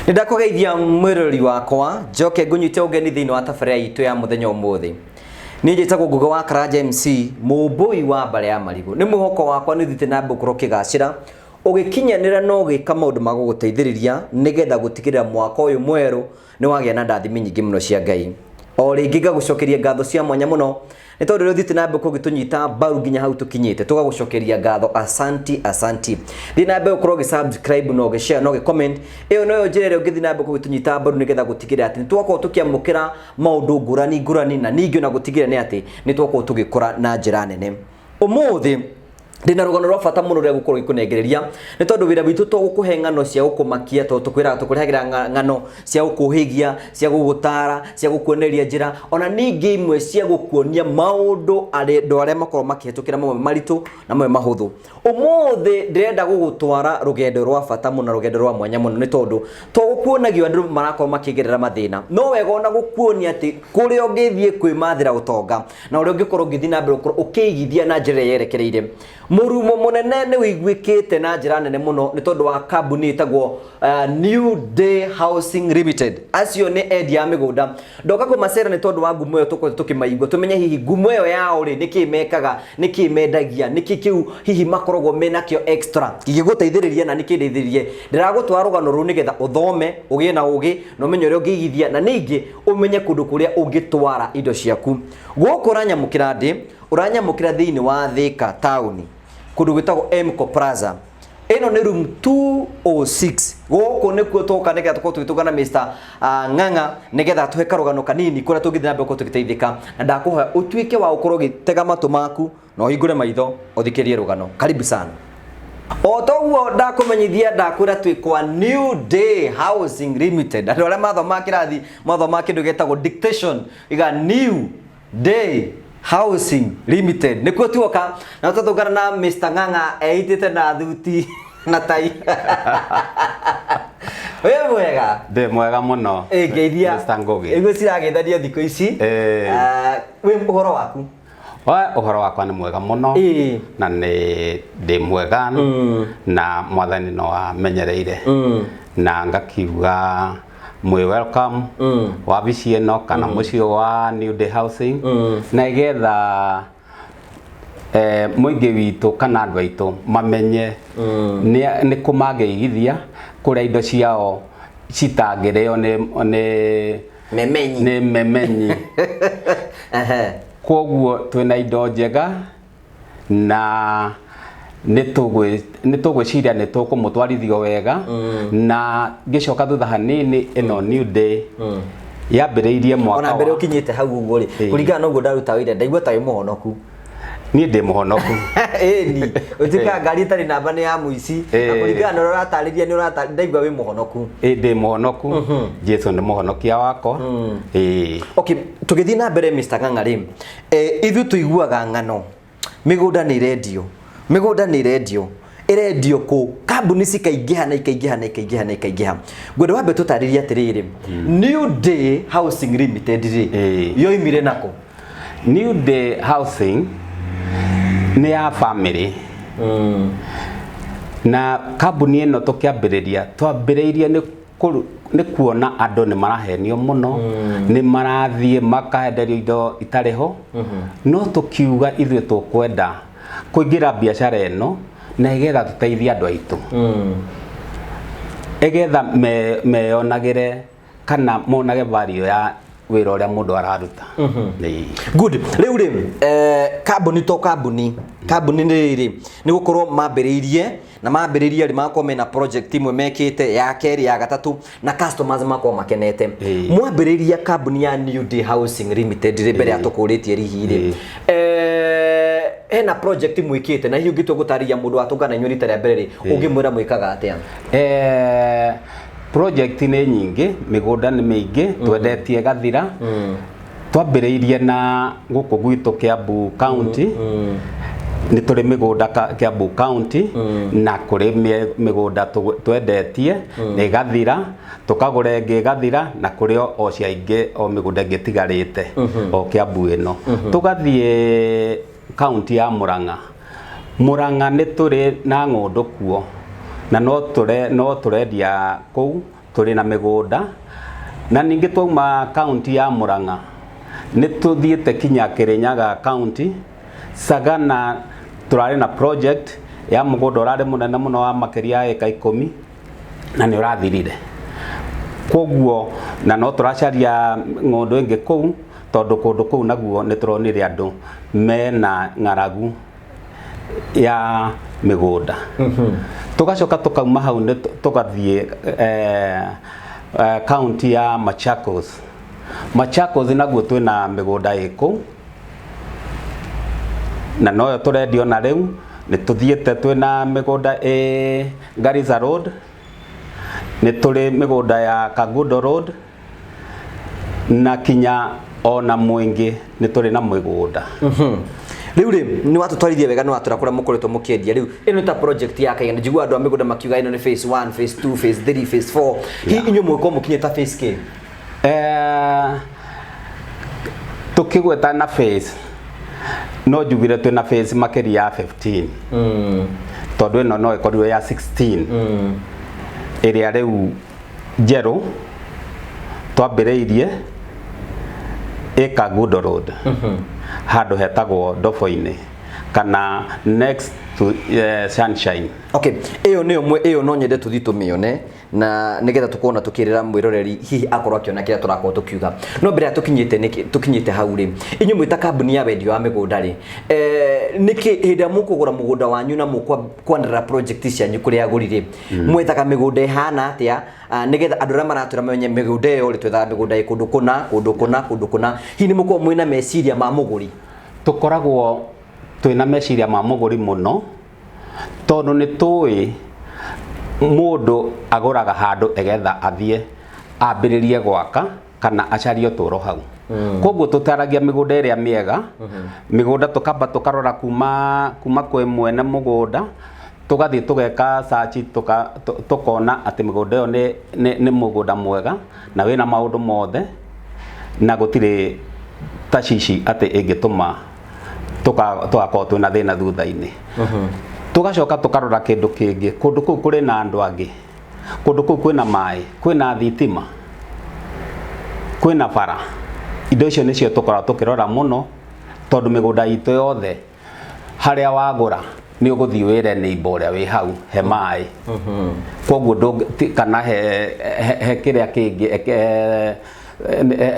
Nĩndakũgeithia mwĩroreri wakwa, njoke ngũnyite ũgeni thĩinĩ wa tabarĩra itũ ya mũthenya ũmũthĩ. Niĩ njĩtagwo Ngũgĩ wa Karanja MC, mũmbũi wa mbarĩ ya marigũ. Nĩ mwĩhoko wakwa nĩ ũthiĩte na mbere gũkorwo ũkĩgacĩra, ũgĩkinyanĩra na ũgĩka maũndũ ma gũgũteithĩrĩria nĩgetha gũtigĩrĩra mwaka ũyũ mwerũ nĩ wagĩa na ndathimi nyingĩ mũno cia Ngai. O rĩngĩ ngagũcokeria ngatho cia mwanya mũno nĩ tondũ rĩu ũthiĩte na mbere gũgĩtũnyita mbaru nginya hau tũkinyĩte, tũgagũcokeria ngatho. Asanti, asanti. Thiĩ na mbere gũkorwo ũgĩ-subscribe na ũgĩ-share na ũgĩ-comment. Ĩyo noyo njĩra ĩrĩa ũngĩthiĩ na mbere gũgĩtũnyita mbaru nĩgetha gũtigĩrĩra atĩ nĩ twakorwo tũkĩamũkĩra maũndũ ngũrani ngũrani, na ningĩ ona gũtigĩrĩra nĩ atĩ nĩ twakorwo tũgĩkũra na njĩra nene. Ũmũthĩ ndĩna rũgano rwa bata mũno rũrĩa gũkorwo gĩkũnengereria, nĩ tondũ wĩra witũ to gũkũhe ng'ano cia gũkũmakia, tondũ tũkwĩraga tũkũrehagĩra ng'ano cia gũkũhĩgia, cia gũgũtara, cia gũkuonereria njĩra, ona ningĩ imwe cia gũkuonia maũndũ andũ arĩa makoragwo makĩhetũkĩra, mamwe maritũ na mamwe mahũthũ. Ũmũthĩ ndĩrenda gũgũtwara rũgendo rwa bata mũno, rũgendo rwa mwanya mũno, nĩ tondũ to gũkuonagio andũ marakorwo makĩgerera mathĩna, no wega ona gũkuonia atĩ kũrĩa ũngĩthiĩ kwĩmathĩra ũtonga na ũrĩa ũngĩkorwo ũngĩthiĩ na mbere gũkorwo ũkĩigithia na njĩra ĩrĩa yerekereire. Mũrumo mũnene nĩ ũiguĩkĩte na njĩra nene mũno nĩ tondũ wa kambuni ĩtagwo New Day Housing Limited. Acio nĩ endia a mĩgũnda. Ndoka kũmacera nĩ tondũ wa ngumo ĩyo tũkoretwo tũkĩmaigua, tũmenye hihi ngumo ĩyo yao rĩ, nĩkĩ mekaga, nĩkĩ mendagia, nĩkĩ kĩu hihi makoragwo menakĩo extra kĩngĩgũteithĩrĩria na nĩkĩ ndeithĩrĩrie. Ndĩragũtwara rũgano rũu nĩgetha ũthome, ũgĩe na ũgĩ na ũmenye ũrĩa ũngĩigithia, na ningĩ ũmenye kũndũ kũrĩa ũngĩtwara indo ciaku. Gũkũ ũranyamũkĩra ndĩ, ũranyamũkĩra thĩinĩ wa Thika taũni, kũndũ gwĩtagwo Mco Plaza. Ĩno nĩ room 206. Gũkũ nĩkuo tũka nĩgetha tũkorwo tũgĩtũngana Mr. Ng'ang'a nĩgetha atũhe karũgano kanini kũrĩa tũngĩthiĩ na mbere gũkorwo tũgĩteithĩka. Na ndakũhoya ũtuĩke wa gũkorwo ũgĩtega matũ maku na ũhingũre maitho ũthikĩrĩrie rũgano. Karibu sana. O toguo ndakũmenyithia, ndakwĩra twĩ kwa New Day Housing Limited. Andũ arĩa mathomaga kĩrathi mathomaga kĩndũ gĩtagwo dictation, iga New Day Housing Limited nĩkuo tuoka na tũtũngana na Mr. Ng'ang'a eitĩte na thuti na tai. Wĩ mwega? Ndĩ mwega mũno. Ĩ ngeithia. Mr. Ngugi. Nĩguo cirageithanio thikũ ici. Ah, wĩ ũhoro waku? Oe, ũhoro wakwa nĩ mwega mũno na nĩ ndĩ mwega na mwathani no amenyereire na ngakiuga mwĩ welcome wabici ĩno kana mũciĩ wa New Day Housing na igetha mũingĩ witũ kana andũ aitũ mamenye nĩ kũ mangĩigithia kũrĩa indo ciao citangĩrĩo nĩ memenyi. Nĩ memenyi. Koguo twĩna indo njega na nĩ tũgwĩciria nĩ tũkũmũtwarithio wega. Na ngĩcoka thutha hanini, ĩno New Day yambĩrĩirie mwaka Ona mbere ũkinyĩte hau ũguo rĩ, kũringana na ũguo ndaruta wĩra, ndaigua ta wĩ mũhonoku. Niĩ ndĩ mũhonoku. Ĩni ũtuĩkaga ngari ĩtarĩ namba nĩ ya mũici, na kũringana na ũrĩa ũratarĩria nĩ ũrata ndaigua wĩ mũhonoku. Ĩ, ndĩ mũhonoku. Jesu nĩ mũhonokia wakwa, ĩĩ. Okay, tũgĩthiĩ na mbere, Mr. Ng'ang'a rĩ, ithuĩ tũiguaga ng'ano mĩgũnda nĩ ĩrendio, mĩgũnda nĩ ĩrendio, ĩrendio kũ, kambuni cikaingĩha na ikaingĩha na ikaingĩha na ikaingĩha. Ngwenda wambe tũtarĩrie atĩrĩrĩ, New Day Housing Limited rĩ, yoimire nako? New Day Housing nĩ ya family na kambuni ĩno tũkĩambĩrĩria twambĩrĩirie nĩ kuona andũ nĩ marahenio mũno, nĩ marathiĩ makaenderio indo itarĩ ho, no tũkiuga ithuĩ tũkwenda kũingĩra biacara ĩno na ĩgetha tũteithie andũ aitũ, ĩgetha meyonagĩre kana monage value ya wĩra ũrĩa mũndũ araruta. Ĩĩ. Good. Rĩu rĩ, kambuni to kambuni, kambuni nĩ rĩrĩ, nĩ gũkorwo mambĩrĩirie na mambĩrĩria rĩ, makorwo mena project imwe mekĩte, ya kerĩ, ya gatatũ, na customers makorwo makenete. Mwambĩrĩria kambuni ya New Day Housing Limited rĩ, mbere ya tũkũrĩtie rihi rĩ, hena project mwĩkĩte, na hihi ũngĩtua gũtarĩria mũndũ watũngana inyuĩ rita rĩa mbere rĩ, ũngĩmwĩra mwĩkaga atĩa? Project nĩ nyingĩ, mĩgũnda nĩ mĩingĩ twendetie gathira. Twambĩrĩirie na gũkũ gwitũ Kiambu County. Nĩ tũrĩ mĩgũnda Kiambu County na kũrĩ mĩgũnda twendetie ĩgathira, tũkagũra ĩngĩ ĩgathira, na kũrĩ o cia ingĩ o mĩgũnda ĩngĩ ĩtigarĩte o Kiambu ĩno. Tũgathiĩ kaunti ya Murang'a. Murang'a nĩ tũrĩ na ng'ũndũ kuo na no tũrendia kũu. Tũrĩ na mĩgũnda, na ningĩ twauma kaunti ya Murang'a nĩ tũthiĩte kinya Kirinyaga kaunti Sagana. Tũrarĩ na project ya mũgũnda ũrarĩ mũnene mũno wa makĩria ya ĩka 10, na nĩ ũrathirire. Koguo na no tũracaria ng'ũndũ ĩngĩ kũu, tondũ kũndũ kũu naguo nĩ tũronire andũ mena ng'aragu ya mĩgũnda. Tũgacoka tũkauma hau, nĩ tũgathiĩ kaunti ya Machakos. Machakos naguo twĩna mĩgũnda ĩ kũu, na noyo tũrendia ona rĩu. Nĩ tũthiĩte, twĩna mĩgũnda ĩ Garissa Road, nĩ tũrĩ mĩgũnda ya Kangundo Road, na kinya ona Mwingi nĩ tũrĩ na mĩgũnda. Rĩu rĩ, nĩ watũtwarithia wega, nĩ watũra kũrĩa mũkoretwo mũkĩendia. Rĩu ĩno nĩ ta project ya kaigana? Njigua andũ a mĩgũnda makiuga ĩno nĩ phase 1, phase 2, phase 3, phase 4. Hihi inyuĩ mũgĩkorwo mũkinyĩte ta phase k? Tukigweta na phase, no njugire twĩna phase makĩria ya 15, tondũ ĩno no ĩkorirwo ya 16 ĩrĩa rĩu njerũ twambĩrĩirie ĩ Kangundo Road, handũ hetagwo Ndobo-inĩ kana next to Sunshine. Okay, ĩyo nĩ ĩmwe. Ĩyo no nyende tũthiĩ tũmĩone na nigetha tũkorwo na tũkĩrĩra mwĩroreri, hihi akorwo akĩona kĩrĩa tũrakorwo tũkiuga. No mbere ya tũkinyĩte nĩkĩ tũkinyĩte hau rĩ, inyuĩ mwĩ ta kambuni ya wendia wa mĩgũnda rĩ, nĩkĩ hĩndĩ ĩrĩa mũkũgũra mũgũnda wanyu na mũkwanĩrĩra project cianyu kũrĩ agũri rĩ, mwethaga mĩgũnda ĩhana atĩa? Nĩgetha andũ arĩa maratwĩra mamenye mĩgũnda ĩyo rĩ, twethaga mĩgũnda ĩ kũndũ kũna, kũndũ kũna, kũndũ kũna. Hihi nĩ mũkoragwo mwĩna meciria ma mũgũri? Tũkoragwo twĩna meciria ma mũgũri mũno, tondũ nĩ tũĩ mũndũ agũraga handũ egetha athiĩ ambĩrĩrie gwaka kana acarie ũtũũro hau. Koguo tũtaragia mĩgũnda ĩrĩa mĩega. Mĩgũnda tũkamba tũkarora kuma kwĩ mwene mũgũnda, tũgathiĩ tũgeka search, tũkona atĩ mĩgũnda ĩyo nĩ mũgũnda mwega na wĩna maũndũ mothe na gũtirĩ tacici atĩ ĩngĩtũma tũgakorwo twĩna thĩna thutha-inĩ. Tũgacoka tũkarora kĩndũ kĩngĩ, kũndũ kũu kũrĩ na andũ angĩ, kũndũ kũu kwĩna maĩ, kwĩna thitima, kwĩna bara. Indo icio nĩcio tũkoragwo tũkĩrora mũno, tondũ mĩgũnda itũ yothe harĩa wagũra nĩ ũgũthiĩ wĩre neighbor ũrĩa wĩ hau he maĩ, koguo kana he kĩrĩa kĩngĩ,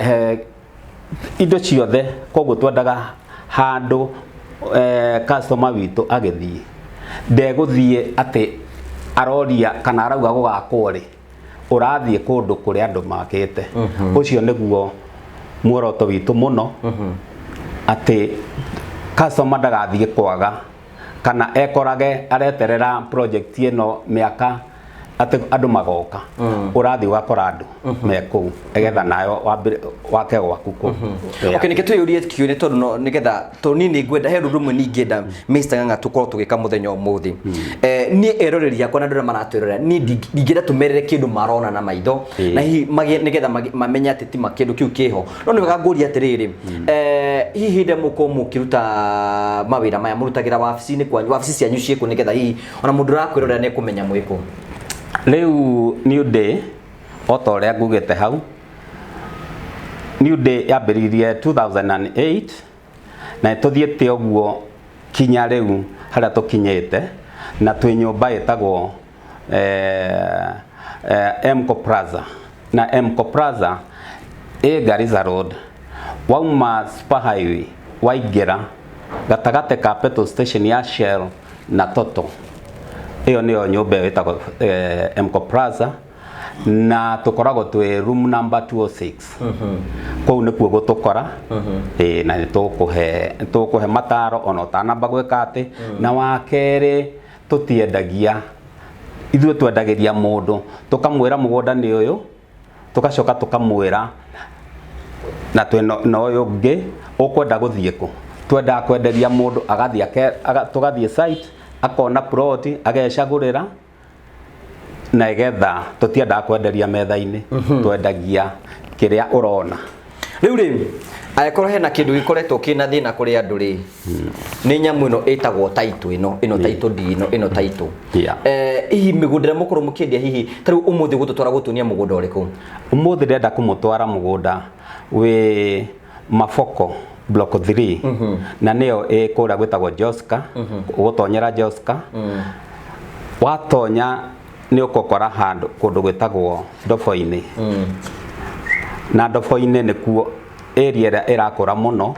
he indo ciothe. Koguo twendaga handũ customer witũ agĩthiĩ ndegũthiĩ atĩ aroria kana arauga gũgakwo rĩ. Ũrathiĩ kũndũ kũrĩa andũ makĩte. Ũcio nĩguo muoroto witũ mũno, atĩ customer ndagathiĩ kwaga kana ekorage areterera project ĩno mĩaka atĩ andũ magoka. Ũrathiĩ ũgakora andũ me kũu, egetha nayo wake gwaku kũu. Okay, nĩkĩ twĩyũrie kĩũria, tondũ no nĩgetha, tondũ niĩ nĩ ngwenda he ũndũ ũmwe ningĩenda Mr. Ng'ang'a tũkorwo tũgĩka mũthenya ũmũthĩ. Niĩ eroreri akwa na andũ arĩa maratwĩrorera, niĩ ndingĩenda tũmerere kĩndũ marona na maitho na hihi nĩgetha mamenye atĩ ti ma kĩndũ kĩu kĩho. No nĩ wega ngũrie atĩrĩrĩ, hihi hĩndĩ ĩrĩa mũkorwo mũkĩruta mawĩra maya, mũrutagĩra wabici-inĩ kwanyu? Wabici cianyu ciĩkũ, nĩgetha hihi ona mũndũ ũrakwĩrorera nĩ ekũmenya mwĩkũ? Rĩu New Day, o ta ũrĩa ngugĩte hau, New Day yambĩrĩirie 2008 na tũthiĩte ũguo kinya rĩu harĩa tũkinyĩte, na twĩ nyũmba ĩtagwo Mco Plaza, na Mco Plaza ĩ Garissa Road. Wauma Super Highway, waingĩra gatagatĩ ka petrol station ya Shell na Total, ĩyo nĩyo nyũmba ĩyo ĩtagwo Mco Plaza, na tũkoragwo twĩ room number 206. Kũu nĩkuo gũtũkora. Ĩĩ, na nĩ tũkũhe mataro ona ũtanamba gwĩka atĩ. Na wa kerĩ, tũtiendagia ithuĩ, twendagĩria mũndũ, tũkamwĩra mũgũnda nĩ ũyũ, tũgacoka tũkamwĩra na twĩ na ũyũ ũngĩ ũkwenda gũthiĩ kũ. Twendaga kwenderia mũndũ agathiĩ tũgathiĩ site, akona plot, agecagũrĩra, na igetha tũtiendaga kwenderia metha-inĩ, twendagia kĩrĩa ũrona. Rĩu rĩ, angĩkorwo hena kĩndũ gĩkoretwo kĩna thĩna kũrĩ andũ rĩ, nĩ nyamũ ĩno ĩtagwo title, ĩno title deed, ĩno title. Hihi mĩgũnda ĩrĩa mũkorwo mũkĩendia, hihi ta rĩu ũmũthĩ gũtũtwara gũtuonia mũgũnda ũrĩkũ? Ũmũthĩ ndĩrenda kũmũtwara mũgũnda wĩ Maboko block 3, na nĩyo ĩ kũrĩa gwĩtagwo Joska. Ũgũtonyera Joska, watonya nĩ ũgũkora handũ kũndũ gwĩtagwo Ndobo-inĩ, na Ndobo-inĩ nĩkuo area ĩrĩa ĩrakũra mũno,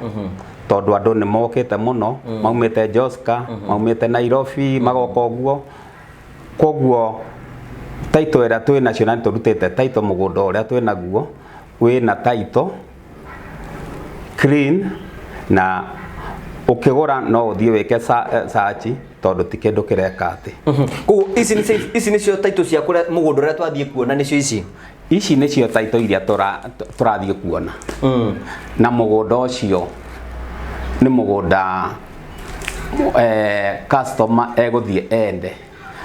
tondũ andũ nĩ mokĩte mũno, maumĩte Joska, maumĩte Nairobi, magoka ũguo. Koguo title ĩrĩa twĩ nacio, na nĩ tũrutĩte title, mũgũnda ũrĩa twĩ naguo wĩna title clean, na ũkĩgũra no ũthiĩ wĩke search, tondũ ti kĩndũ kĩreka atĩ. Koguo ici nĩcio title cia kũrĩa mũgũnda ũrĩa twathiĩ kuona, nĩcio ici? Ici nĩcio title iria tũrathiĩ kuona, na mũgũnda ũcio nĩ mũgũnda customer egũthiĩ ende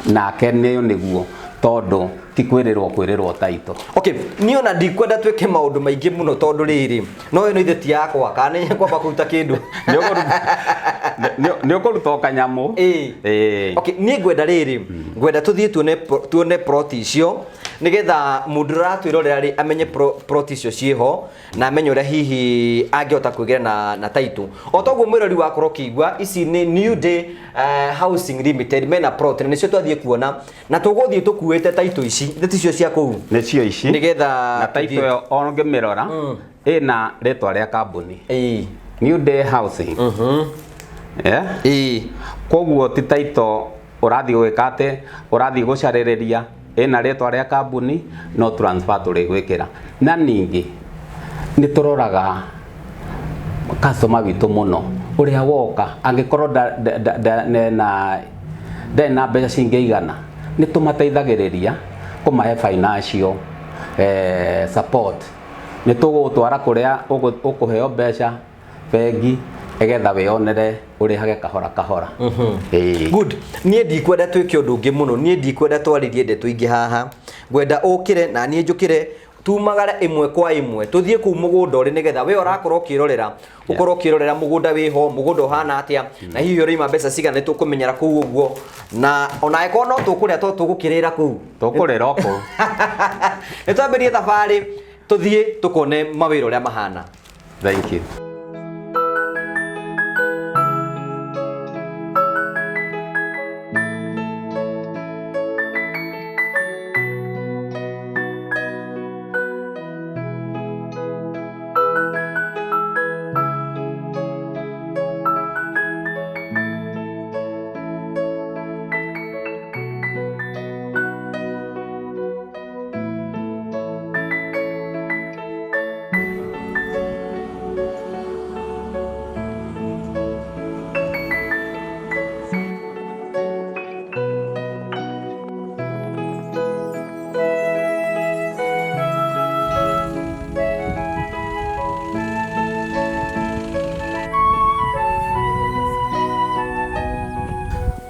nake nĩyo nĩguo, tondũ ti kwĩrĩrwo title. Okay, niĩ ona ndikwenda twĩke maũndũ maingĩ mũno, tondũ rĩrĩ no ĩno ithe ti yakwa, kana nĩ kwamba kũruta kĩndũ. Nĩ ũkũruta o kanyamũ. Ĩĩ. Okay, niĩ ngwenda rĩrĩ, ngwenda tũthiĩ tuone plot icio, nĩgetha mũndũ ũratwĩrorera rĩ amenye plot icio ciĩho, na amenye ũrĩa hihi angĩhota kwĩgĩra na title. O toguo mwĩrori wakorwo ũkĩigua, ici nĩ New Day Housing Limited, mena plot na nĩcio twathiĩ kuona, na tũgũthiĩ tũkuĩte title ici, ithe ticio cia kũu? Nĩcio ici. Nĩgetha Na title ĩyo ũngĩmĩrora ĩna rĩtwa rĩa kambuni, New Day Housing. Yeah? Koguo ti title ũrathiĩ gwĩka atĩ ũrathiĩ gũcarĩrĩria, ĩna rĩtwa rĩa kambuni, no transfer tũrĩgwĩkĩra. Na ningĩ nĩ tũroraga customer witũ mũno ũrĩa woka, angĩkorwo ndarĩ na mbeca cingĩigana, nĩ tũmateithagĩrĩria kũmahe financial support. Nĩ tũgũgũtwara kũrĩa ũkũheo mbeca bengi, ĩgetha wĩyonere ũrĩhage kahora kahora. Ĩĩ. Good. Niĩ ndikwenda twĩke ũndũ ũngĩ mũno, niĩ ndikwenda twarĩrie ndeto ingĩ haha. Ngwenda ũkĩre na niĩ njũkĩre, tumagare ĩmwe kwa ĩmwe, tũthiĩ kũu mũgũnda ũrĩ, nĩgetha we ũrakorwo ũkĩrorera, ũkorwo ũkĩrorera mũgũnda wĩho, mũgũnda ũhana atĩa, na hihi ũraima mbeca cigana, nĩ tũkũmenyera kũu ũguo, na ona angĩkorwo no tũkũrĩa, to tũgũkĩrĩra kũu. Tũkũrĩra o kũu. Nĩ twambĩrie thabarĩ, tũthiĩ tũkone mawĩra ũrĩa mahana. Thank you.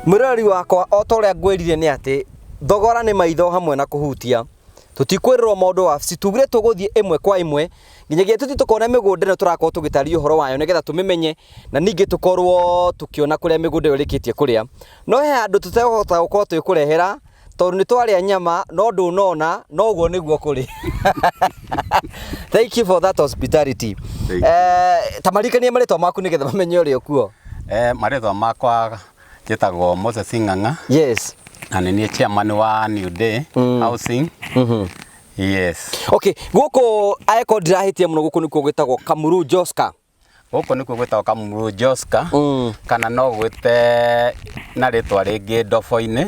Mwĩroreri wakwa, o ta ũrĩa ngwĩrire, nĩ atĩ thogora nĩ maitho hamwe na kũhutia. Tũtikwĩrĩrwo maũndũ wabici, tugire tũgũthiĩ ĩmwe kwa ĩmwe nginyagia tũthiĩ tũkone mĩgũnda ĩno tũrakorwo tũgĩtaria ũhoro wayo, nĩgetha tũmĩmenye na ningĩ tũkorwo tũkĩona kũrĩa mĩgũnda ĩyo ĩrĩkĩtie kũrĩa. No he handũ tũtekũhota gũkorwo twĩkũrehera, tondũ nĩ twarĩa nyama no ndũnona, no ũguo nĩguo kũrĩ. Thank you for that hospitality. Thank you. Ta maririkanie marĩtwa maku nĩgetha mamenye ũrĩa ũkuo. Marĩtwa makwa njĩtagwo Moses Ng'ang'a, na nĩ niĩ chairman wa New Day Housing. Yes. Okay, gũkũ angĩkorwo ndirahĩtia mũno, gũkũ nĩkuo gwĩtagwo Kamuru Joska? Gũkũ nĩkuo gwĩtagwo Kamuru Joska, kana no gwĩte na rĩtwa rĩngĩ Ndobo-inĩ,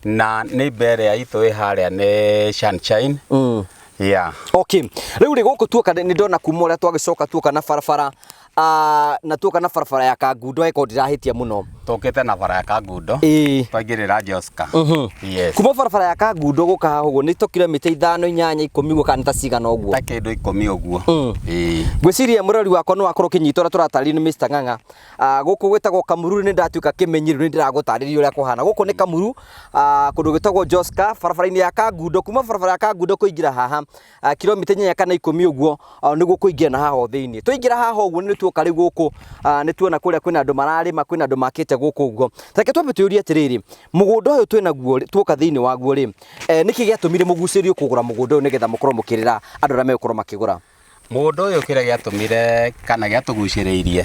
na neighbor ĩrĩa itũ ĩ harĩa nĩ Sunshine. Yeah. Okay, rĩu rĩ, gũkũ tuoka nĩ ndona kuma ũrĩa twagĩcoka tuoka na barabara, na tuoka na barabara ya Kangundo, angĩkorwo ndirahĩtia mũno. Tũkĩte na bara ya Kangundo. Ĩĩ. Twaingĩrĩra Joska. Yes. Kuma barabara ya Kangundo gũka haha ũguo nĩ to kilomita 5, 8, 10 ũguo kana ta cigana ũguo. Ta kĩndũ 10 ũguo. Ĩĩ. Ngwĩciria mũrori wakwa nĩ wakorwo ũkĩnyita ũrĩa tũratarĩrio nĩ Mr. Ng'ang'a. Gũkũ gwĩtagwo Kamuru, nĩ ndatuĩka kĩmenyi rĩu nĩ ndĩragũtarĩria ũrĩa kũhana. Gũkũ nĩ Kamuru, kũndũ gwĩtagwo Joska, barabara-inĩ ya Kangundo, kuma barabara ya Kangundo kũingĩra haha, kilomita 8 kana 10 ũguo, nĩguo kũingĩra na haha thĩinĩ. Twaingĩra haha ũguo nĩ tuoka rĩu gũkũ, nĩ tuona kũrĩa kwĩna andũ mararĩma, kwĩna andũ makĩte gũkũ ũguo. Reke twambe twĩyũrie atĩrĩrĩ, mũgũnda ũyũ twĩnaguo rĩ, tuoka thĩinĩ waguo rĩ, nĩkĩ gĩatũmire mũgucĩrĩrio kũgũra mũgũnda ũyũ nĩgetha mũkorwo mũkĩrĩra andũ arĩa megũkorwo makĩgũra? Mũgũnda ũyũ kĩrĩa gĩatũmire kana gĩatũgucĩrĩirie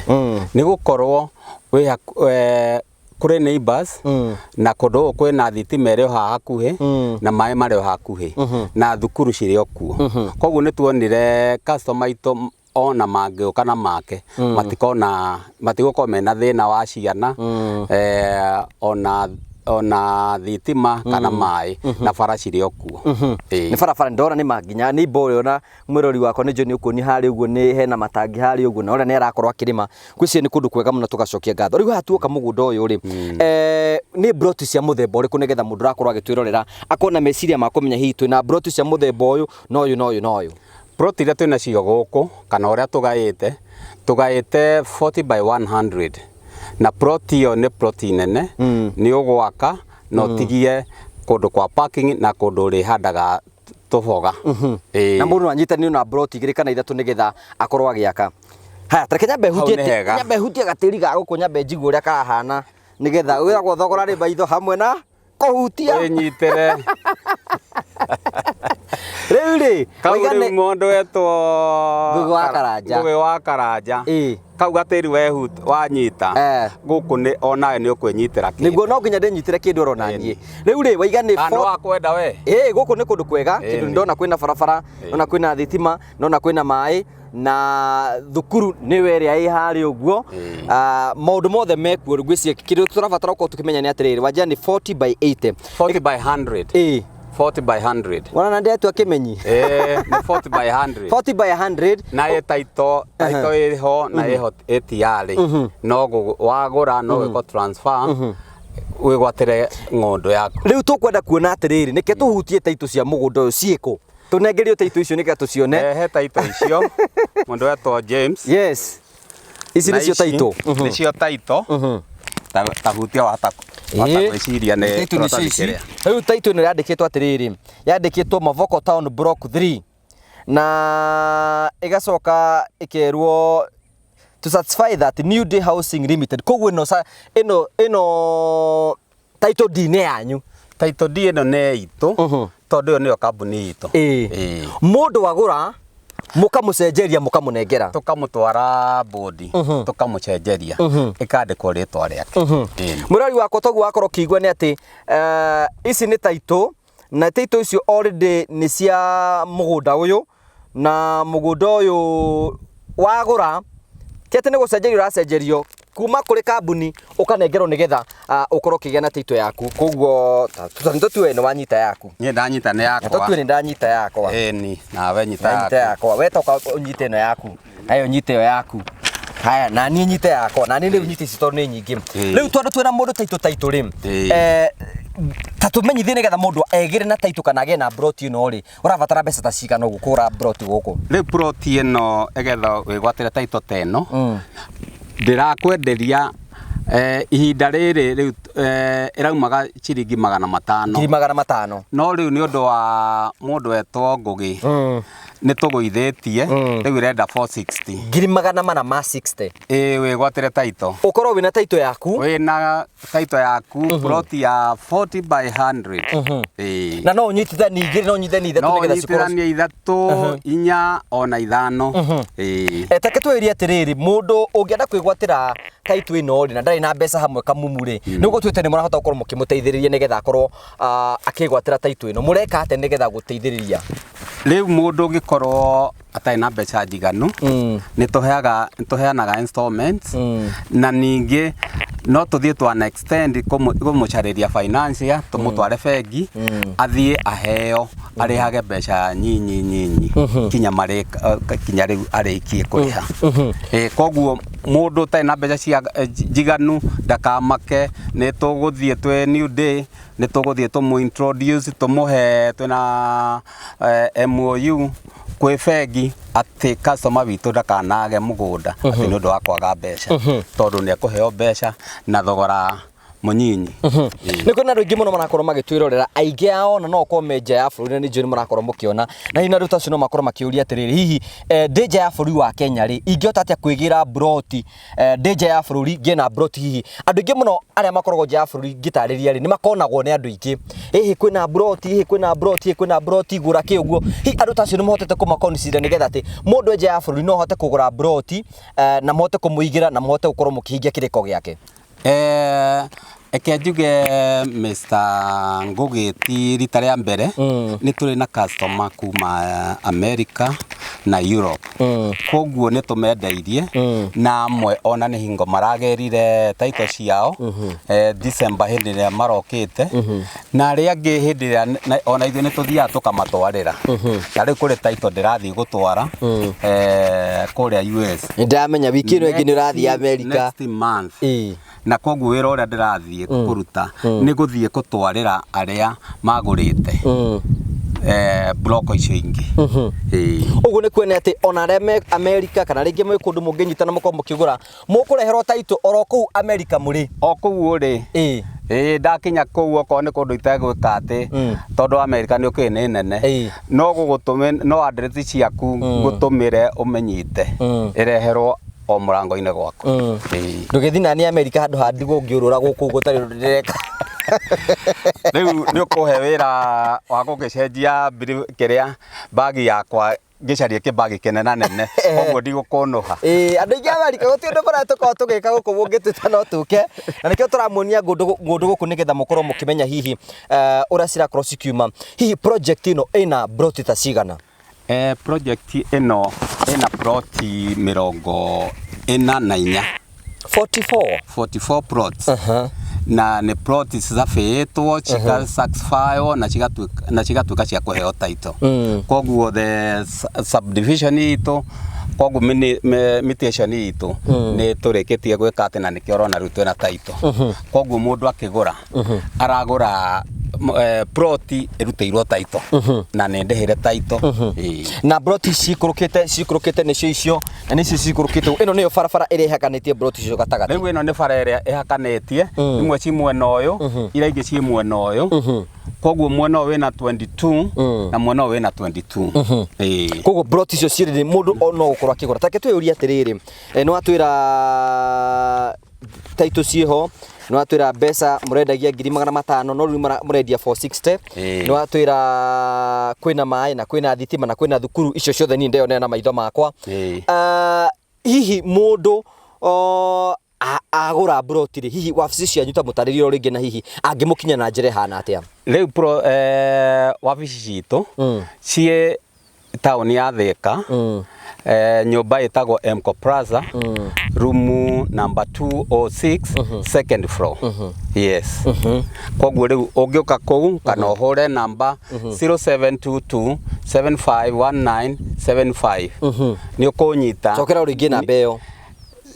nĩ gũkorwo wĩ kũrĩ neighbors na kũndũ gũkũ kwĩna thitima ĩrĩ o haha hakuhĩ na maĩ marĩ o hakuhĩ na thukuru cirĩ o kuo. Koguo nĩ tuonire customer aitũ ona mangĩũka na make matikona, matigũkorwo mena thĩna wa ciana, ona thitima kana maĩ na bara cirĩ o kuo. Nĩ barabara ndona nĩ manginya nĩ ibo ũrĩa mwĩrori wakwa nĩ njũĩ nĩ ũkuonia harĩa ũguo nĩ hena matangi harĩa ũguo na ũrĩa nĩ arakorwo akĩrĩma. Ngwĩciria nĩ kũndũ kwega mũno tũgacokia ngatho. Rĩu haha tuoka mũgũnda ũyũ rĩ, nĩ broti cia mũthemba ũrĩkũ nĩgetha mũndũ ũrakorwo agĩtwĩrorera akona meciria ma kũmenya hihi twĩna broti cia mũthemba ũyũ na ũyũ na ũyũ na ũyũ? Plot iria twĩna cio gũkũ kana ũrĩa tũgaĩte, tũgaĩte 40 by 100 na plot ĩyo nĩ plot nene, nĩ ũgwaka na ũtigie kũndũ kwa parking na kũndũ ũrĩhandaga tũboga. Na mũndũ no anyitanio na broti 2 kana 3 nĩgetha akorwo agĩaka. Haya, tareke nyambe hutie Hau nĩ hega. Nyambe hutie gatĩri ga gũkũ, nyambe njigue ũrĩa karahana nĩgetha wĩragwo thogora rĩ maitho hamwe na kũhutia. Wĩnyitĩre. Rĩu rĩ, Kau waiga rĩu nĩ mũndũ wetwo Ngũgĩ wa Karanja. Ngũgĩ wa Karanja. Ĩĩ. Kau gatĩri wanyita gũkũ nĩ onawe nĩ ũkwĩnyitĩra kĩndũ. Nĩguo no nginya ndĩnyitĩre kĩndũ oro naniĩ. Rĩu rĩ, waiga nĩ Kana wakwenda we? Ĩĩ, gũkũ nĩ kũndũ kwega, kĩndũ ndona kwĩna barabara, ndona kwĩna thitima, ndona kwĩna maĩ na thukuru nĩwe ĩrĩa ĩ harĩa ũguo. Maũndũ mothe mekuo. Rĩu ngwĩciria kĩndũ tũrabatara gũkorwo tũkĩmenya nĩ atĩrĩrĩ, wanjia nĩ 40 by 80. 40 by 100. Ĩĩ. 40 by 100. Wona na ndĩratua kĩmenyi. Ĩĩ, nĩ 40 by 100. 40 by 100. Na ĩ title, title ĩho na ĩho ĩ tayari. No wagũra no wĩko transfer wĩgwatĩre ng'ũndũ yaku. Rĩu tũkwenda kuona atĩrĩrĩ, nĩkĩ tũhutie title cia mũgũnda ũyũ ciĩkũ? Tũnengerio title icio nĩgetha tũcione. Rehe title icio. Mũndũ wetwo James. Yes. Ici Na nĩcio ici title. Nĩcio title. Ta hutia wahota gwĩciria nĩ Title nĩcio kĩratathi ici. kĩrĩa. Rĩu title ĩno yandĩkĩtwo atĩrĩrĩ, yandĩkĩtwo Mavoko Town Block 3 na ĩgacoka ĩkerwo to satisfy that New Day Housing Limited. Koguo ĩno ĩno ĩno title deed nĩ yanyu. Title deed ĩno nĩ itũ tondũ ĩyo nĩyo kambuni itũ. Ĩĩ. Mũndũ agũra mũkamũcenjeria mũkamũnengera. Tũkamũtwara bodi, tũkamũcenjeria, ĩkandĩkwo rĩtwa rĩake. Ĩĩ. Mũrori wakwa toguo wakorwo ũkĩigua nĩ atĩ ici nĩ title na title icio already nĩ cia mũgũnda ũyũ na mũgũnda ũyũ wagũra ti atĩ nĩ gũcenjerio ũracenjerio kuma kũrĩ kambuni ũkanengerwo nĩgetha ũkorwo ũkĩgĩa na title yaku. Koguo tũtue nĩ wanyita yaku. Niĩ ndanyita nĩ yakwa. Tũtue nĩ ndanyita yakwa. Ĩni, nawe nyita Ndanyita yaku. yakwa. We toka ũnyite ĩno yaku. Nayo nyite ĩyo yaku. Haya, na niĩ nyite yakwa. Na niĩ rĩu nyite ici tondũ nĩ nyingĩ. Rĩu tondũ twĩna mũndũ title title rĩ, ta tũmenyithie nĩgetha mũndũ egĩre na title kana agĩe na broti ĩno rĩ, ũrabatara mbeca ta cigana ũguo kũgũra broti gũkũ? Rĩu broti ĩno ĩgetha wĩgwatĩre title ta ĩno, ndĩrakwenderia ihinda rĩrĩ rĩu ĩraumaga ciringi 500. Ngiri 500. No rĩu nĩ ũndũ wa mũndũ wetwo Ngũgĩ, nĩ tũgũithĩtie, rĩu ĩrenda 460. Ngiri 460. Ĩĩ, wĩgwatĩre title. Ũkorwo wĩna title yaku. Wĩna title yaku, plot ya 40 by 100. Ĩĩ. Na no ũnyitithanie igĩrĩ, no ũnyitithanie ithatũ No nĩgetha cikorwo ũnyitithanie 3, 4 ona 5. Ĩĩ. Take twĩrie atĩrĩrĩ, mũndũ ũngĩenda kwĩgwatĩra title ĩno rĩ, na ndarĩ na mbeca hamwe kamumu rĩ, nĩguo tuĩte nĩ mũrahota gũkorwo mũkĩmũteithĩrĩria nĩgetha akorwo akĩgwatĩra title ĩno. Mũreka atĩa nĩgetha gũteithĩrĩria? Rĩu mũndũ ũngĩkorwo atarĩ na mbeca njiganu, nĩ tũheanaga installments, na ningĩ no tũthiĩ to an extent kũmũcarĩria financier, tũmũtware bengi, athiĩ aheo Arĩhage mbeca nyinyi nyinyi kinya kinya rĩu arĩkie kũrĩha. Koguo mũndũ ũtarĩ na mbeca cia njiganu ndakamake, nĩ tũgũthiĩ twĩ New Day, nĩ tũgũthiĩ tũmũ introduce, tũmũhe, twĩna MOU kwĩ bengi atĩ customer witũ ndakanage mũgũnda atĩ nĩ ũndũ wa kwaga mbeca, tondũ nĩ ekũheo mbeca na thogora mũnyinyi. Nĩ kwĩna andũ aingĩ mũno marakorwo magĩtwĩrorera, aingĩ ao ona no ũkorwo me nja ya bũrũri, na nĩ njũĩ nĩ mũrakorwo mũkĩona, na hihi andũ ta acio no makorwo makĩũria atĩrĩrĩ, hihi ndĩ nja ya bũrũri wa Kenya rĩ, ingĩhota atĩa kwĩgĩra mburoti ndĩ nja ya bũrũri ngĩe na mburoti? Hihi andũ aingĩ mũno arĩa makoragwo nja ya bũrũri ngĩtarĩria rĩ, nĩ makonagwo nĩ andũ aingĩ, ĩhĩ kwĩna mburoti, ĩhĩ kwĩna mburoti, ĩhĩ kwĩna mburoti, gũra kĩ ũguo. Hihi andũ ta acio nĩ mahotete kũmaconsider nĩgetha atĩ mũndũ e nja ya bũrũri no ahote kũgũra mburoti na mũhote kũmũigĩra na mũhote gũkorwo mũkĩhingia kĩrĩko gĩake? Reke njuge, Mr. Ngugi, ti rita rĩa mbere nĩ tũrĩ na customer kuma America na Europe. Koguo nĩ tũmendeirie, na amwe ona nĩ hingo maragĩrire title ciao December hĩndĩ ĩrĩa marokĩte, na arĩa angĩ hĩndĩ ĩrĩa ona ithuĩ nĩ tũthiaga tũkamatwarĩra. Ta rĩu kũrĩ title ndĩrathiĩ gũtwara kũrĩa US. Nĩ ndamenya wiki ĩno ĩngĩ nĩ ũrathiĩ America. Next month. Na koguo wĩra ũrĩa ndĩrathiĩ kũruta nĩ gũthiĩ gũtwarĩra arĩa magũrĩte bloko icio ingĩ. Ũguo nĩ kuona atĩ ona arĩa me America kana rĩngĩ mwĩ kũndũ mũngĩnyitana mũkorwo mũkĩgũra, mũkũreherwo title oro kũu America mũrĩ? O kũu ũrĩ. Ĩĩ, ndakinya kũu, okorwo nĩ kũndũ itegwĩka atĩ, tondũ America nĩ ũkĩũĩ nĩ nene, no gũgũtũmĩ no address ciaku ngũtũmĩre ũmĩnyite, ĩreherwo o mũrango-inĩ gwaku. Ĩĩ. Ndũgĩthiĩ nani America handũ ha ndigwo ngĩũrũra gũkũ ũguo ũtarĩ ũndũ ndĩreka. Rĩu nĩ ũkũhe wĩra wa gũgĩcenjia kĩrĩa bagi yakwa, ngĩcarie kĩbagi kĩnena nene, koguo ndigũkũnũha. Ĩĩ, andũ aingĩ Amerika gũtirĩ ũndũ marĩa tũkoragwo tũgĩka gũkũ, mũngĩtwĩta no tũke, na nĩkĩo tũramuonia ngũndũ gũkũ nĩgetha mũkorwo mũkĩmenya hihi ũrĩa cirakorwo cikiuma. Hihi project ĩno ĩna broti ta cigana? Project ĩno ĩna ploti 44. 44? 44 plots. Na nĩ plot cicabĩtwo, cigacertifywo na cigatuĩka cia kũheo title. Koguo the subdivision itũ, koguo mutation itũ nĩ tũrĩkĩtie gwĩka atĩ, na nĩkĩo ũrona rĩu twĩna title. Koguo mũndũ akĩgũra aragũra ploti ĩrutĩirwo title na nĩ ndĩhĩre title. Ĩĩ. Na broti cikũrũkĩte nĩcio icio, na nĩcio cikũrũkĩte, ĩno nĩyo barabara ĩrĩa ĩhakanĩtie broti icio gatagatĩ? Rĩu ĩno nĩ bara ĩrĩa ĩhakanĩtie, imwe ci mwena ũyũ, iria ingĩ ci mwena ũyũ. Koguo mwena ũyũ wĩna 22 na mwena ũyũ wĩna 22. Ĩĩ. Koguo broti icio cierĩ nĩ mũndũ no gũkorwo akĩgũra. Take twĩyũrie atĩrĩrĩ, nĩ watwĩra title ciĩho, nĩ watwĩra mbeca mũrendagia 500,000, no rĩu mũrendia 460. Nĩ watwĩra kwĩna maĩ na kwĩna thitima na kwĩna thukuru, icio ciothe niĩ ndeyonera na maitho makwa. Hihi mũndũ agũra mburoti rĩ, hihi wabici cianyu ta mũtarĩrie o rĩngĩ, na hihi angĩmũkinya na njĩra ĩhana atĩa? Rĩu wabici citũ ciĩ taũni ya Thika, nyũmba ĩtagwo Mco Plaza, room number 206, second floor. Yes. Koguo rĩu ũngĩũka kũu kana ũhũre namba 0722 751975 nĩ ũkũnyita. Cokera o rĩngĩ namba ĩyo.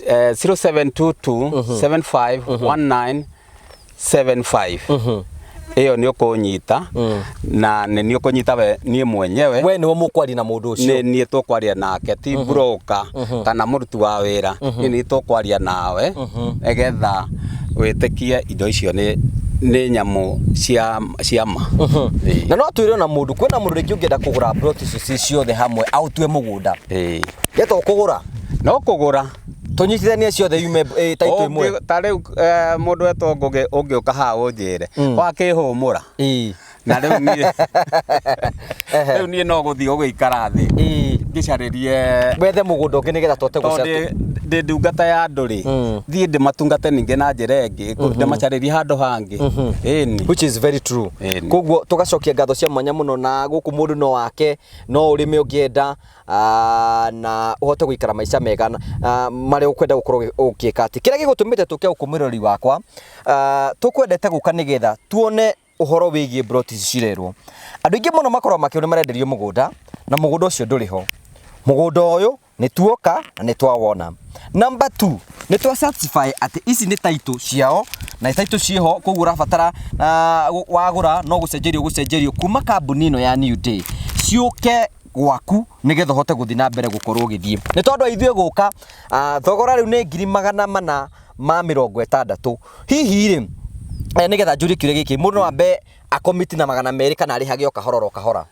0722 751975, ĩyo nĩ ũkũnyita na nĩ niĩ ũkũnyita we niĩ mwenyewe. We nĩwe mũkwaria na mũndũ ũcio? Nĩ niĩ tũkwaria nake, ti broker kana mũruti wa wĩra, nĩ niĩ tũkwaria nawe nĩgetha wĩtĩkie indo icio nĩ nyamũ cia ma. Ĩĩ. Na no twĩre ona mũndũ, kwĩna mũndũ rĩngĩ ũngĩenda kũgũra mburoti icio ciĩ ciothe hamwe, aũtue mũgũnda? Geta ũkũgũra? No kũgũra. Tũnyitithanie ciothe yume title ĩmwe. Ta rĩu mũndũ etwo Ngũgĩ, ũngĩũka haha ũnjĩre wakĩhũmũra, na rĩu niĩ no gũthiĩ gũgĩikara thĩ ngĩcarĩrie wethe mũgũnda ũngĩ nĩgetha tũhote tondũ ndĩ ndungata ya andũ rĩ, thiĩ ndĩmatungate ningĩ na njĩra ĩngĩ, ndĩmacarĩrie handũ hangĩ, ĩni. Which is very true. Koguo tũgacokia ngatho cia mwanya mũno, na gũkũ mũndũ no wake, no ũrĩme ũngĩenda, na ũhote gũikara maica mega marĩa ũkwenda gũkorwo ũgĩka. Atĩ kĩrĩa gĩgũtũmĩte tũke gũkũ, mwĩrori wakwa, tũkwendete gũka nĩgetha tuone. Ũhoro wĩgiĩ mburoti ici cirerwo. Andũ aingĩ mũno makoragwo makĩũria marenderio mũgũnda na mũgũnda ũcio ndũrĩ ho. Mũgũnda ũyũ nĩ tuoka na nĩ twawona. Number two, nĩ twa certify atĩ ici nĩ title ciao na title ciĩho koguo ũrabatara wagũra no gũcenjerio ũgũcenjerio kuma kambuni ĩno ya New Day ciũke gwaku nĩgetha ũhote gũthiĩ na mbere gũkorwo ũgĩthiĩ. Nĩ tondũ ithuĩ gũka thogora rĩu nĩ 460,000. Hihi rĩ, nĩgetha njũrie kĩũria gĩkĩ, mũndũ no ambe akomiti na 200 kana arĩhage o kahora oro kahora?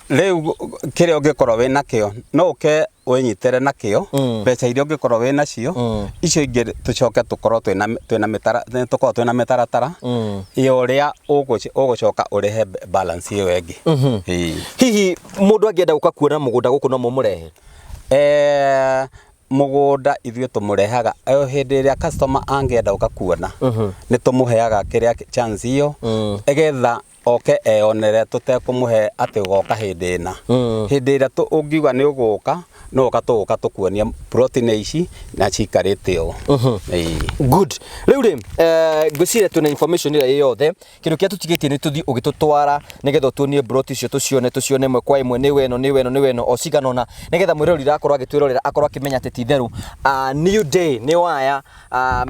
Rĩu kĩrĩa ũngĩkorwo wĩ nakĩo no ũke wĩnyitĩre nakĩo mbeca iria ũngĩkorwo wĩ nacio, icio ingĩ tũcoke tũkorwo twĩna twĩna mĩtara tũkorwo twĩna mĩtaratara ya ũrĩa ũgũcoka ũrĩhe balance ĩyo ĩngĩ. Ĩĩ. Hihi mũndũ angĩenda gũka kuona mũgũnda gũkũ no mũmũrehe? Mũgũnda ithuĩ tũmũrehaga o hĩndĩ ĩrĩa customer angĩenda gũka kuona, nĩ tũmũheaga kĩrĩa chance ĩyo ĩgetha oke eyonere tũtekũmũhe atĩ ũgoka hĩndĩ ĩna. Hĩndĩ ĩrĩa ũngiuga nĩ ũgũka, no ũka tũgũka tũkuonie plot nĩ ici na cikarĩte ũũ. Ĩĩ. Good. Rĩu rĩ, ngwĩciria twĩna information ĩrĩa ĩ yothe. Kĩndũ kĩrĩa tũtigĩtie nĩ tũthiĩ ũgĩtũtwara nĩgetha ũtuonie mburoti icio tũcione, tũcione ĩmwe kwa ĩmwe, nĩ weno, nĩ weno, nĩ weno, o cigana ũna, nĩgetha mwĩroreri ũrakorwo agĩtwĩrorera akorwo akĩmenya atĩ ti itherũ New Day nĩ waya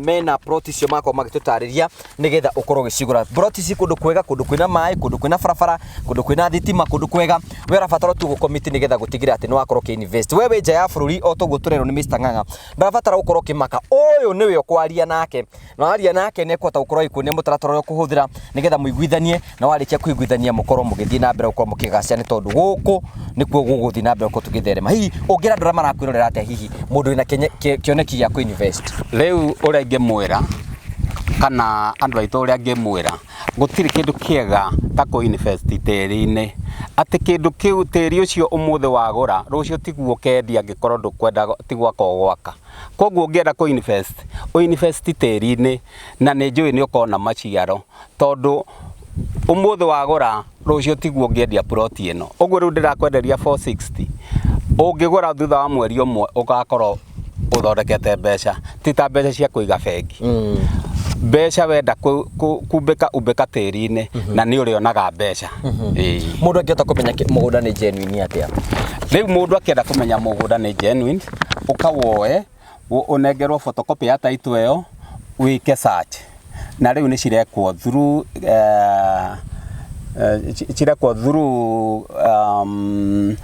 mena plot icio makorwo magĩtũtarĩria nĩgetha ũkorwo ũgĩcigũra. Plot ici kũndũ kwega, kũndũ kwĩna maĩ, kũndũ kwĩna barabara, kũndũ kwĩna thitima, kũndũ kwega. We ũrabatara tu gũkomiti nĩgetha gũtigĩrĩra atĩ nĩ wakorwo ũkĩ invest. We wĩ nja ya bũrũri o ta ũguo tũrerwo nĩ Mr Ng'ang'a, ndũrabatara gũkorwo ũkĩmaka, ũyũ nĩwe ũkwaria nake. Na waria nake nĩ ekũhota gũkorwo agĩkuonia mũtaratara ũrĩa ũkũhũthĩra nĩgetha mũiguithanie, na warĩkia kũiguithania mũkorwo mũgĩthiĩ na mbere gũkorwo mũkĩgacĩra nĩ tondũ gũkũ nĩkuo gũgũthiĩ na mbere gũkorwo tũgĩtherema. Hihi ũngĩra andũ arĩa marakwĩrorera atĩa hihi mũndũ wĩna kĩoneki gĩa kũ-invest? Rĩu ũrĩa ingĩmwĩra kana andũ aitũ ũrĩa ngĩmwĩra, gũtirĩ kĩndũ kĩega ta kũ invest tĩri-inĩ, atĩ kĩndũ kĩu tĩri ũcio ũmũthĩ wagũra, rũciũ tiguo ũkendia angĩkorwo ndũkwenda ti gwaka ũgwaka. Koguo ũngĩenda kũ invest, ũ invest tĩri-inĩ na nĩ njũĩ nĩ ũkona maciaro tondũ ũmũthĩ wagũra rũciũ tiguo ũngĩendia plot ĩno. Ũguo rĩu ndĩrakwenderia 460, ũngĩgũra thutha wa mweri ũmwe ũgakorwo ũthondekete mbeca, ti ta mbeca cia kũiga bengi. Mbeca wenda kumbĩka umbĩka tĩri-inĩ na nĩ ũrĩonaga mbeca. Ĩĩ. Mũndũ angĩhota kũmenya mũgũnda nĩ genuine atĩa? Rĩu mũndũ akĩenda kũmenya mũgũnda nĩ genuine, ũkawoe ũnengerwo photocopy ya title ĩyo wĩke search, na rĩu nĩ cirekwo through cirekwo through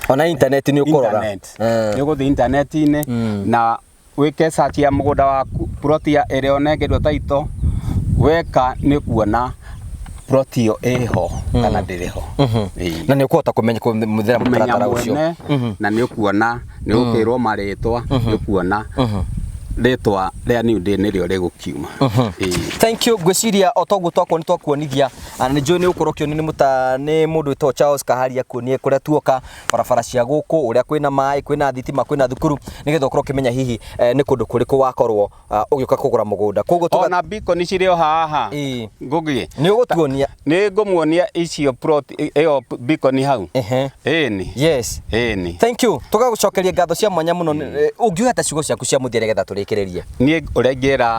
Ona internet nĩ ũkũrora. Internet. Nĩ ũgũthiĩ internet-inĩ na wĩke search ya mũgũnda waku, plot ya ĩrĩa ũnengerwo title, weka nĩ ũkuona plot ĩyo ĩho kana ndĩrĩ ho. Ĩĩ. Na nĩ ũkũhota kũmenya kũmũthĩra kũmenya mũtaratara ũcio. Mwene na nĩ ũkuona nĩ ũkĩrwo marĩtwa, nĩ ũkuona rĩtwa rĩa New Day nĩrĩo rĩgũkiuma. Ĩĩ. Thank you. Ngwĩciria o toguo twakuo nĩ twakuonithia, na nĩ njũĩ nĩ ũgũkorwo ũkĩonio nĩ mũta nĩ mũndũ wĩtagwo Charles Kaharia kuonie kũrĩa tuoka, barabara cia gũkũ, ũrĩa kwĩna maĩ, kwĩna thitima, kwĩna thukuru, nĩgetha ũkorwo ũkĩmenya hihi nĩ kũndũ kũrĩkũ wakorwo ũgĩũka kũgũra mũgũnda. Koguo tuga Ona beacon cirĩ o haha. Ĩĩ. Ngũgĩ. Nĩ ũgũtuonia. Nĩ ngũmuonia icio plot ĩyo beacon hau. Ĩni. Yes. Ĩni. Thank you. Tũgagũcokeria ngatho cia mwanya mũno. Ũngiuga atĩa ciugo ciaku cia mũthia nĩgetha tũrĩkĩrĩrie? Niĩ ũrĩa ingĩra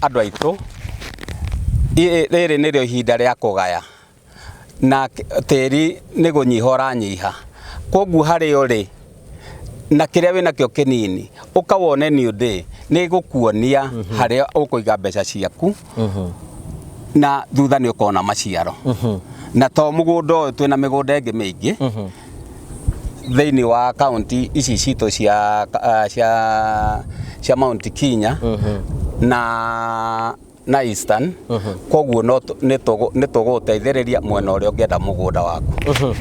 andũ aitũ, rĩrĩ nĩrĩo ihinda rĩa kũgaya na tĩri nĩ gũnyiha ũranyiha, koguo harĩa ũrĩ na kĩrĩa wĩnakĩo kĩnini ũka wone New Day nĩ ĩgũkuonia harĩa ũkũiga mbeca ciaku na thutha nĩ ũkona maciaro. Na to mũgũnda ũyũ, twĩna mĩgũnda ĩngĩ mĩingĩ thĩinĩ wa kaunti ici citũ cia Mount Kenya na Eastern, koguo no nĩ tũgũgũteithĩrĩria mwena ũrĩa ũngĩenda mũgũnda waku.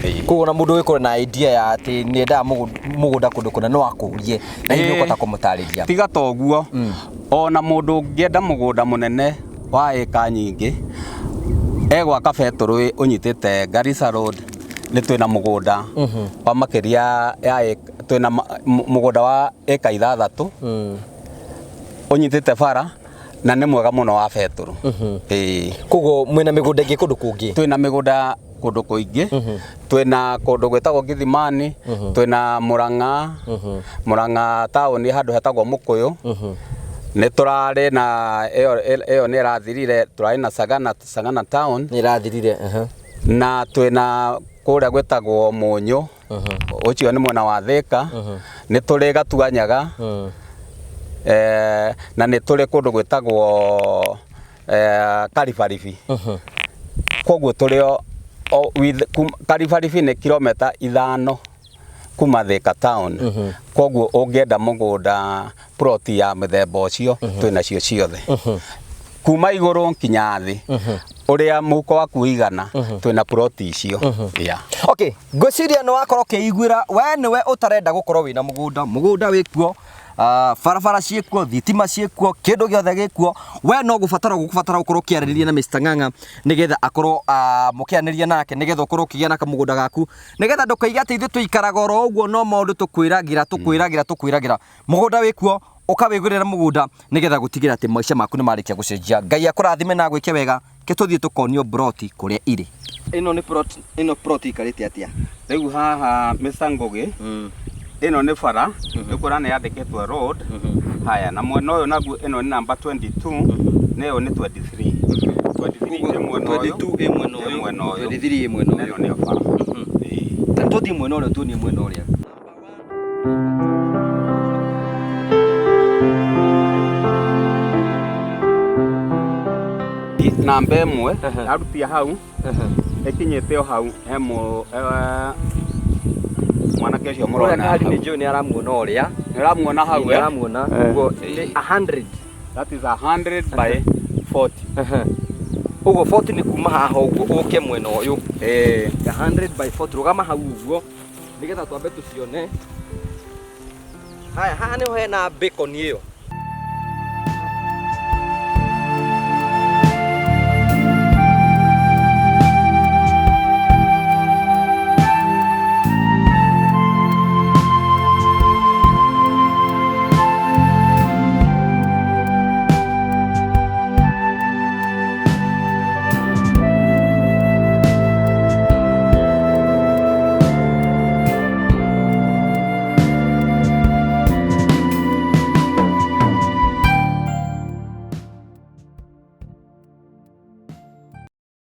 Ĩĩ. Koguo na mũndũ ũgĩkorwo na idea ya atĩ nĩ endaga mũgũnda kũndũ kũna no akũrie na hihi nĩ ũkũhota kũmũtarĩria. Tiga ta ũguo, ona mũndũ ũngĩenda mũgũnda mũnene wa ĩka nyingĩ egwaka betũrũ ũnyitĩte Garissa Road, nĩ twĩna mũgũnda wa makĩria ya twĩna mũgũnda wa ĩka 6 ũnyitĩte bara na nĩ mwega mũno wa betũrũ. Ĩĩ. Koguo mwĩna mĩgũnda ĩngĩ kũndũ kũngĩ? Twĩna mĩgũnda kũndũ kũingĩ, twĩna kũndũ gwĩtagwo Githimani, twĩna Murang'a, Murang'a taũni handũ hetagwo Mũkũyũ, Nĩ tũrarĩ na ĩyo nĩ ĩrathirire, tũrarĩ na Sagana, Sagana town. Nĩ ĩrathirire. Na twĩna kũrĩa gwĩtagwo Mũnyũ, ũcio nĩ mwena wa Thĩka. Nĩ tũrĩ Gatuanyaga, na nĩ tũrĩ kũndũ gwĩtagwo Karibaribi. Koguo tũrĩ o Karibaribi nĩ kilomita 5 kuma Thĩka town. Koguo ũngĩenda mũgũnda plot ya mũthemba ũcio, twĩnacio ciothe kuma igũrũ nginya thĩ, ũrĩa mũhuko waku ũigana, twĩna plot icio, yeah. Okay, ngwĩciria nĩ wakorwo ũkĩiguĩra we nĩwe ũtarenda gũkorwo wĩna mũgũnda, mũgũnda wĩkuo, barabara ciĩkuo, thitima ciĩkuo, kĩndũ gĩothe gĩkuo. We no gũbatara gũkũbatara gũkorwo ũkĩarĩrĩria na Mr. Ng'ang'a nĩgetha akorwo mũkĩaranĩria nake, nĩgetha ũkorwo ũkĩgĩa na kamũgũnda gaku, nĩgetha ndũkaige atĩ ithuĩ tũikaraga oro ũguo no maũndũ tũkwĩragĩra tũkwĩragĩra tũkwĩragĩra. Mũgũnda wĩkuo, ũkawĩgũrĩra mũgũnda nĩgetha gũtigĩra atĩ maica maku nĩ marĩkia gũcenjia. Ngai akũrathime na agwĩke wega. Ke tũthiĩ tũkonio broti kũrĩa irĩ. Ĩno nĩ plot, ĩno plot ikarĩte atĩa? Rĩu haha, Mr. Ngugi, ĩno nĩ bara, nĩ kuona nĩ yandĩkĩtwo road. Haya, na mwena ũyũ naguo ĩno nĩ namba 22, na ĩyo nĩ 23. 23 ĩ mwena ũyũ. 22 ĩ mwena ĩ ũyũ, mwena ũyũ. 23 ĩ mwena na ũyũ. Ĩno nĩyo bara. Ĩĩ. Ta tũthiĩ mwena ũrĩa, tuonie mwena ũrĩa. Namba 1 arutia hau ĩkinyĩte o hau he mwanake ũcio Ũrĩa mũrona ngari hau. nĩ njũĩ nĩ aramuona ũrĩa. Nĩ ũramuona hau, Nĩ eh? aramuona. Ũguo nĩ 100. That is 100 by 40. Ũguo 40 nĩ kuma haha ũguo ũke mwena ũyũ. Ĩĩ. 100 by 40, rũgama hau ũguo nĩgetha twambe tũcione. Haya, haha nĩho hena bacon ĩyo.